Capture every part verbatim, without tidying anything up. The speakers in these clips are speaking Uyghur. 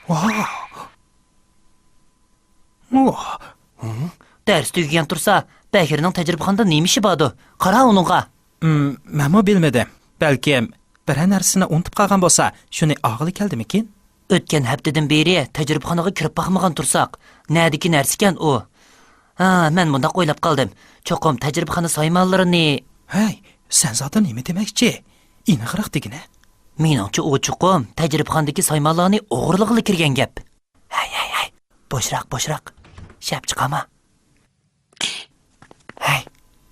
ۋاھ! ۋاھ! دەرس تۈگىگەن تۇرسا، بەھىرنىڭ تەجرىبىخانىدا نېمە ئىشى باردۇ؟ قارا ئۇنىڭغا. مم، مەنمۇ بىلمىدىم. بەلكىم بىرەر نەرسىنى ئۇنتۇپ قالغان بولسا، شۇنى ئالغىلى كەلدىمىكىن؟ ئۆتكەن ھەپتىدىن بېرى تەجرىبىخانىغا كىرىپ باقمىغان تۇرساق، نەدىكى نەرسىكەن ئۇ؟ ھا، مەن مۇنداق ئويلاپ قالدىم. چوقۇم تەجرىبىخانا سايمانلىرىنى. ھەي، سەن زادى نېمە دېمەكچى؟ ئېنىقراق دېگىنە. مېنىڭچە، ئۇ چوقۇم تەجرىبىخانىدىكى سايمانلارنى ئوغرىلىغىلى كىرگەن گەپ. ھەي، ھەي، ھەي، بوشراق، بوشراق. شەپ چىقارما. ھەي،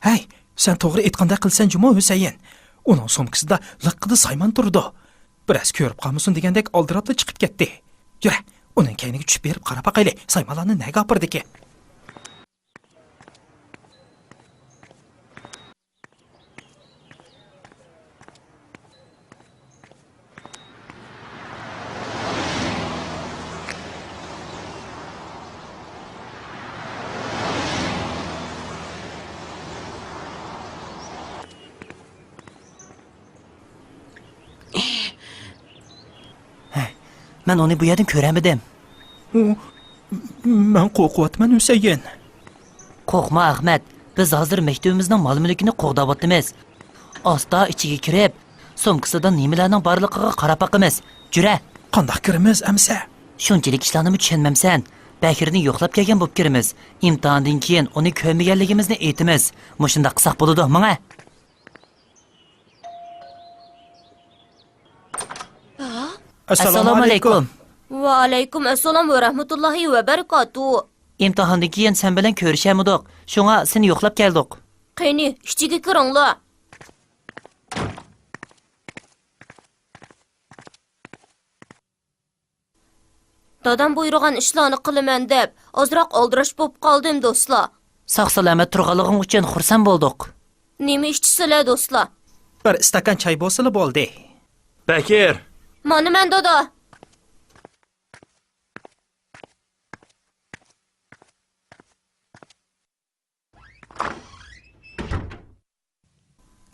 ھەي، سەن توغرا ئېيتقاندەك قىلىسەن جۇمۇ، ھۈسەيىن. ئۇنىڭ سومكىسىدا لىققىدە سايمان تۇرىدۇ. بىرەرسى كۆرۈپ قالمىسۇن دېگەندەك ئالدىراپلا چىقىپ كەتتى. يۈرە، ئۇنىڭ كەينىگە چۈشۈپ بېرىپ قاراپ باقايلى، سايمانلارنى نەگە ئاپىرىدىكىن؟ مەن ئۇنى بۇ يەردىن كۆرەلمىدىم. ئۇ، مەن قورقۇۋاتىمەن، ھۈسەيىن. قورقما، ئەخمەت. بىز ھازىر مەكتىۋىمىزنىڭ مال-مۈلكىنى قوغداۋاتىمىز. ئاستا ئىچىگە كىرىپ، سومكىسىدا نېمىلەرنىڭ بارلىقىغا قاراپ باقىمىز. جۈرە! قانداق كىرىمىز ئەمىسە؟ شۇنچىلىك ئىشلارنىمۇ چۈشەنمەمسەن؟ بەھىرنى يوقلاپ كەلگەن بولۇپ كىرىمىز. ئىمتىھاندىن كېيىن ئۇنى كۆرمىگەنلىكىمىزنى ئېيتىمىز. مۇشۇنداق قىلساق بولىدۇ، ماڭە! ئەسسالامۇ ئەسسالامۇ ئەلەيكۇم. ئەلەيكۇم. ۋەئەلەيكۇم ئەسسالام ۋە رەھمەتۇللاھى ۋە بەرىكاتۇ. ئىمتىھاندىن كېيىن سەن بىلەن كۆرۈشەلمىدۇق، شۇڭا سېنى يوقلاپ كەلدۇق. قېنى، ئىچىگە كىرىڭلار. دادام بۇيرۇغان ئىشلارنى قىلىمەن دەپ، ئازراق ئالدىراش بولۇپ قالدىم، دوستلار. ساق-سالامەت تۇرغانلىقىڭ ئۈچۈن خۇرسەن بولدۇق. نېمە ئىچىسىلەر، دوستلار؟ بىر ئىستاكان چاي بولسىلا بولدى. بەكىر! مانا مەن، دادا.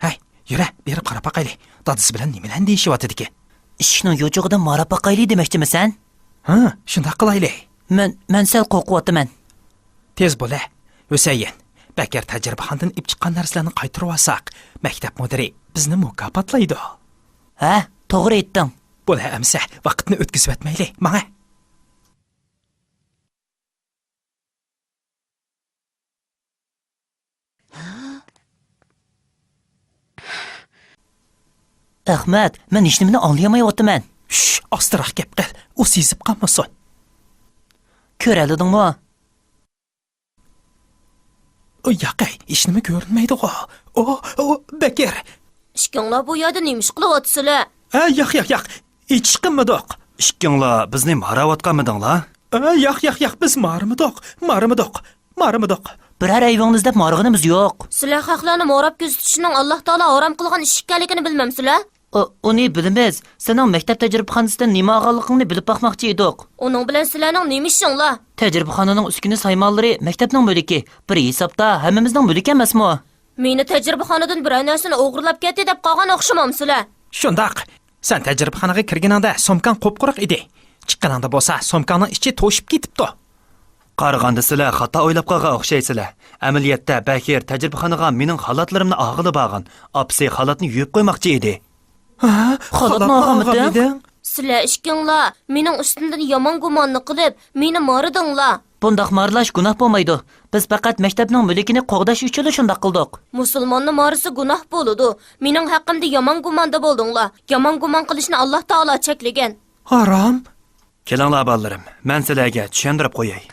ھەي، يۈرە، بېرىپ قاراپ باقايلى. دادىسى بىلەن نېمىلەرنى دېيىشىۋاتىدىكىن؟ ئىشىكنىڭ يوچۇقىدىن ماراپ باقايلى دېمەكچىمىسەن؟ ھە، شۇنداق قىلايلى. مەن، مەن سەل قورقۇۋاتىمەن. تېز بولە، ھۈسەيىن. بەكىر تەجرىبىخانىدىن ئېلىپ چىققان نەرسىلەرنى قايتۇرۇۋالساق، مەكتەپ مۇدىرى بىزنى مۇكاپاتلايدۇ. ھە، توغرا ئېيتتىڭ. بولە ئەمىسە، ۋاقىتنى ئۆتكۈزۈۋەتمەيلى، ماڭە. ئەخمەت، مەن ھېچنېمىنى ئاڭلىيالمايۋاتىمەن. شش، ئاستىراق گەپ قىل، ئۇ سېزىپ قالمىسۇن. كۆرەلىدىڭمۇ؟ ئۇ ياقەي، ھېچنېمە كۆرۈنمەيدىغۇ. ئۇ، ئۇ، بەكىر. ئىككىڭلار بۇ يەردە نېمە ئىش قىلىۋاتىسىلەر؟ ئە، ياق، ياق، ياق. ھېچ قىلمىدۇق. ئىككىڭلار بىزنى ماراۋاتقانمىدىڭلار؟ ئە، ياق، ياق، ياق، بىز مارىمىدۇق، مارىمىدۇق، مارىمىدۇق. بىرەر ئەيىبىڭنى ئىزدەپ مارىغىنىمىز يوق. سىلەر خەقلەرنى ماراپ كۆزىتىشنىڭ ئاللاھ تائالا ھارام قىلغان ئىش ئىكەنلىكىنى بىلمەمسىلەر؟ ئۇ، ئۇنى بىلىمىز. سېنىڭ مەكتەپ تەجرىبىخانىسىدىن نېمە ئالغانلىقىڭنى بىلىپ باقماقچى ئىدۇق. ئۇنىڭ بىلەن سىلەرنىڭ نېمە ئىشىڭلار؟ تەجرىبىخانىنىڭ ئۈسكۈنە سايمانلىرى مەكتەپنىڭ مۈلكى. بىر ھېسابتا ھەممىمىزنىڭ مۈلكى ئەمەسمۇ؟ مېنى تەجرىبىخانىدىن بىرەر نەرسىنى ئوغرىلاپ كەتتى دەپ قالغان ئوخشىمامسىلەر؟ شۇنداق. سەن تەجرىبىخانىغا كىرگىنىڭدە سومكاڭ قۇپقۇرۇق ئىدى. چىققىنىڭدا بولسا سومكاڭنىڭ ئىچى توشۇپ كېتىپتۇ. قارىغاندا سىلەر خاتا ئويلاپ قالغان ئوخشايسىلەر. ئەمەلىيەتتە بەكىر تەجرىبىخانىغا مېنىڭ خالاتلىرىمنى ئالغىلى بارغان. ئاپىسى خالاتنى يۇيۇپ قويماقچى ئىدى. ھە؟ خالاتنى خالاتنى ئالغانمىدىڭ؟ ئالغانمىدىڭ؟ سىلەر ئىككىڭلار مېنىڭ ئۈستۈمدىن يامان گۇماننى قىلىپ، مېنى مارىدىڭلار. بۇنداق مارىلاش گۇناھ بولمايدۇ. بىز پەقەت مەكتەپنىڭ مۈلكىنى قوغداش ئۈچۈنلا شۇنداق قىلدۇق. مۇسۇلماننى مارىسا گۇناھ بولىدۇ. مېنىڭ ھەققىمدە يامان گۇماندا بولدۇڭلار. يامان گۇمان قىلىشنى ئاللاھ تائالا چەكلىگەن. ھارام. كېلىڭلار، بالىلىرىم، مەن سىلەرگە چۈشەندۈرۈپ قوياي.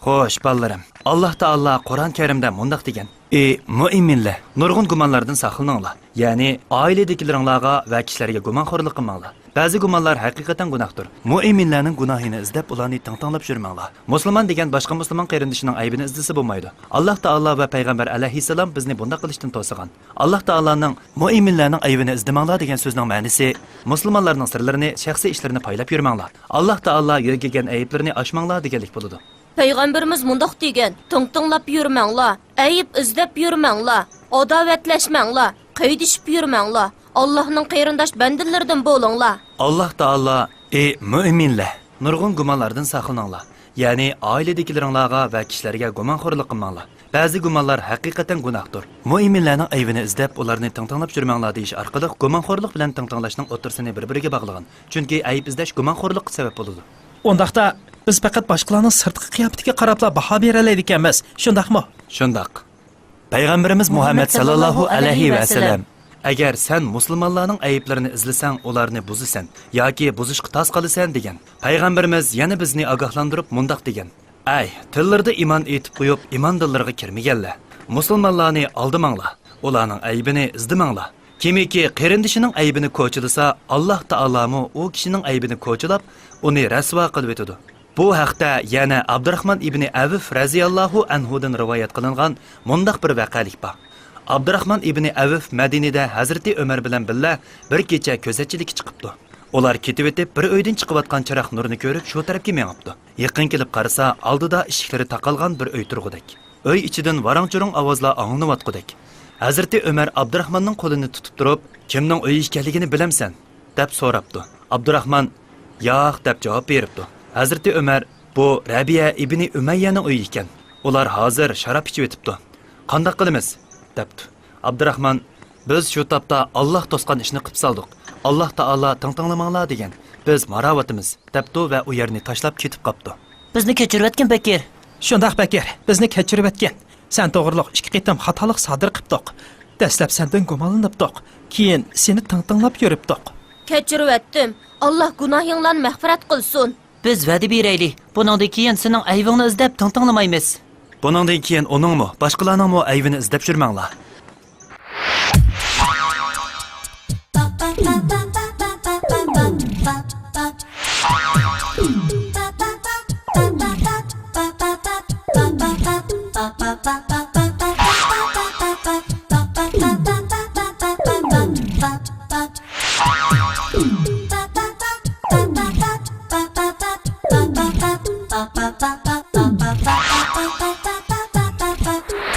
خوش، بالىلىرىم، ئاللاھ تائالا قۇرئان كەرىمدە مۇنداق دېگەن: ئى مۇئمىنلەر، نۇرغۇن گۇمانلاردىن ساقلىنىڭلار، يەنى ئائىلىدىكىلىرىڭلارغا ۋە كىشىلەرگە گۇمانخورلۇق قىلماڭلار. بەزى گۇمانلار ھەقىقەتەن گۇناھتۇر. مۇئمىنلەرنىڭ گۇناھىنى ئىزدەپ، ئۇلارنى تىڭتىڭلاپ يۈرمەڭلار. مۇسۇلمان دېگەن باشقا مۇسۇلمان قېرىندىشىنىڭ ئەيىبىنى ئىزدىسە بولمايدۇ. ئاللاھ تائالا ۋە پەيغەمبەر ئەلەيھىسسالام بىزنى بۇنداق قىلىشتىن توسىغان. ئاللاھ تائالانىڭ «مۇئمىنلەرنىڭ ئەيىبىنى ئىزدىمەڭلار» دېگەن سۆزىنىڭ مەنىسى، مۇسۇلمانلارنىڭ سىرلىرىنى، شەخسىي ئىشلىرىنى پايلاپ يۈرمەڭلار. ئاللاھ تائالا يۆگىگەن ئەيىبلىرىنى ئاچماڭلار دېگەنلىك بولىدۇ. پەيغەمبىرىمىز مۇنداق دېگەن: تىڭتىڭلاپ يۈرمەڭلار، ئەيىب ئىزدەپ يۈرمەڭلار، ئاداۋەتلەشمەڭلار، قېيىدىشىپ يۈرمەڭلار. ئاللاھنىڭ قېرىنداش بەندىلىرىدىن بولۇڭلار. ئاللاھ تائالا، ئى مۆمىنلەر، نۇرغۇن گۇمانلاردىن ساقلىنىڭلار. يەنى ئائىلىدىكىلىرىڭلارغا ۋە كىشىلەرگە گۇمانخورلۇق قىلماڭلار. بەزى گۇمانلار ھەقىقەتەن گۇناھتۇر. مۆمىنلەرنىڭ ئەيىبىنى ئىزدەپ، ئۇلارنى تىڭتىڭلاپ يۈرمەڭلار دېيىش ئارقىلىق گۇمانخورلۇق بىلەن تىڭتىڭلاشنىڭ ئوتتۇرىسىنى بىر-بىرىگە باغلىغىن. چۈنكى ئەيىب ئىزدەش گۇمانخورلۇققا سەۋەب بولىدۇ. ئۇنداقتا، بىز پەقەت باشقىلارنىڭ سىرتقى قىياپىتىگە قاراپلا باھا بېرەلەيدىكەنمىز، شۇنداقمۇ؟ شۇنداق. پەيغەمبىرىمىز مۇھەممەد سەللەللاھۇ ئەلەيھى ۋەسەللەم، ئەگەر سەن مۇسۇلمانلارنىڭ ئەيىبلىرىنى ئىزلىسەڭ، ئۇلارنى بۇزىسەن ياكى بۇزۇشقا تاس قالىسەن، دېگەن. پەيغەمبىرىمىز يەنە بىزنى ئاگاھلاندۇرۇپ مۇنداق دېگەن: ئەي، تىللىرىدا ئىمان ئېيتىپ قويۇپ، ئىمان دىللىرىغا كىرمىگەنلەر! مۇسۇلمانلارنى ئالدىماڭلار، ئۇلارنىڭ ئەيىبىنى ئىزدىمەڭلار. كىمكى قېرىندىشىنىڭ ئەيىبىنى كوچىلىسا، ئاللاھ تائالامۇ ئۇ كىشىنىڭ ئەيىبىنى كوچىلاپ، ئۇنى رەسۋا قىلىۋېتىدۇ. بۇ ھەقتە يەنە ئابدۇراخمان ئىبنى ئەۋف رەزىياللاھۇ ئەنھۇدىن رىۋايەت قىلىنغان مۇنداق بىر ۋەقەلىك بار. ئابدۇراخمان ئىبنى ئەۋف مەدىنىدە ھەزرىتى ئۆمەر بىلەن بىللە بىر كېچە كۆزەتچىلىككە چىقىپتۇ. ئۇلار كېتىۋېتىپ، بىر ئۆيدىن چىقىۋاتقان چىراغ نۇرىنى كۆرۈپ، شۇ تەرەپكە مېڭىپتۇ. يېقىن كېلىپ قارىسا، ئالدىدا ئىشىكلىرى تاقالغان بىر ئۆي تۇرغۇدەك. ئۆي ئىچىدىن ۋاراڭ-چۇرۇڭ ئاۋازلار ئاڭلىنىۋاتقۇدەك. ھەزرىتى ئۆمەر ئابدۇراخماننىڭ قولىنى تۇتۇپ تۇرۇپ، «كىمنىڭ ئۆيى ئىكەنلىكىنى بىلەمسەن؟» دەپ سوراپتۇ. ئابدۇراخمان، «ياق» دەپ جاۋاب بېرىپتۇ. ھەزرىتى ئۆمەر، «بۇ رەبىئە ئىبنى ئۈمەييەنىڭ ئۆيى ئىكەن. ئۇلار ھازىر شاراب ئىچىۋېتىپتۇ. قانداق قىلىمىز؟» دەپتۇ. ئابدۇراخمان، «بىز شۇ تاپتا ئاللاھ توسقان ئىشنى قىپ سالدۇق. ئاللاھ تائالا تىڭتىڭلىماڭلار دېگەن. بىز ماراۋاتىمىز» دەپتۇ ۋە ئۇ يەرنى تاشلاپ كېتىپ قاپتۇ. بىزنى كەچۈرۈۋەتكىن، بەكىر. شۇنداق، بەكىر، بىزنى كەچۈرۈۋەتكىن. سەن توغرۇلۇق ئىككى قېتىم خاتالىق سادىر قىپتۇق. دەسلەپ سەندىن گۇمانلىنىپتۇق. كېيىن سېنى تىڭتىڭلاپ يۈرۈپتۇق. كەچۈرۈۋەتتىم. ئاللاھ گۇناھىڭلارنى مەغپىرەت قىلسۇن. بىز ۋەدە بېرەيلى، بۇنىڭدىن كېيىن سېنىڭ ئەيىبىڭنى ئىزدەپ تىڭتىڭلىمايمىز. بۇنىڭدىن كېيىن ئۇنىڭمۇ، باشقىلارنىڭمۇ ئەيىبىنى ئىزدەپ يۈرمەڭلار.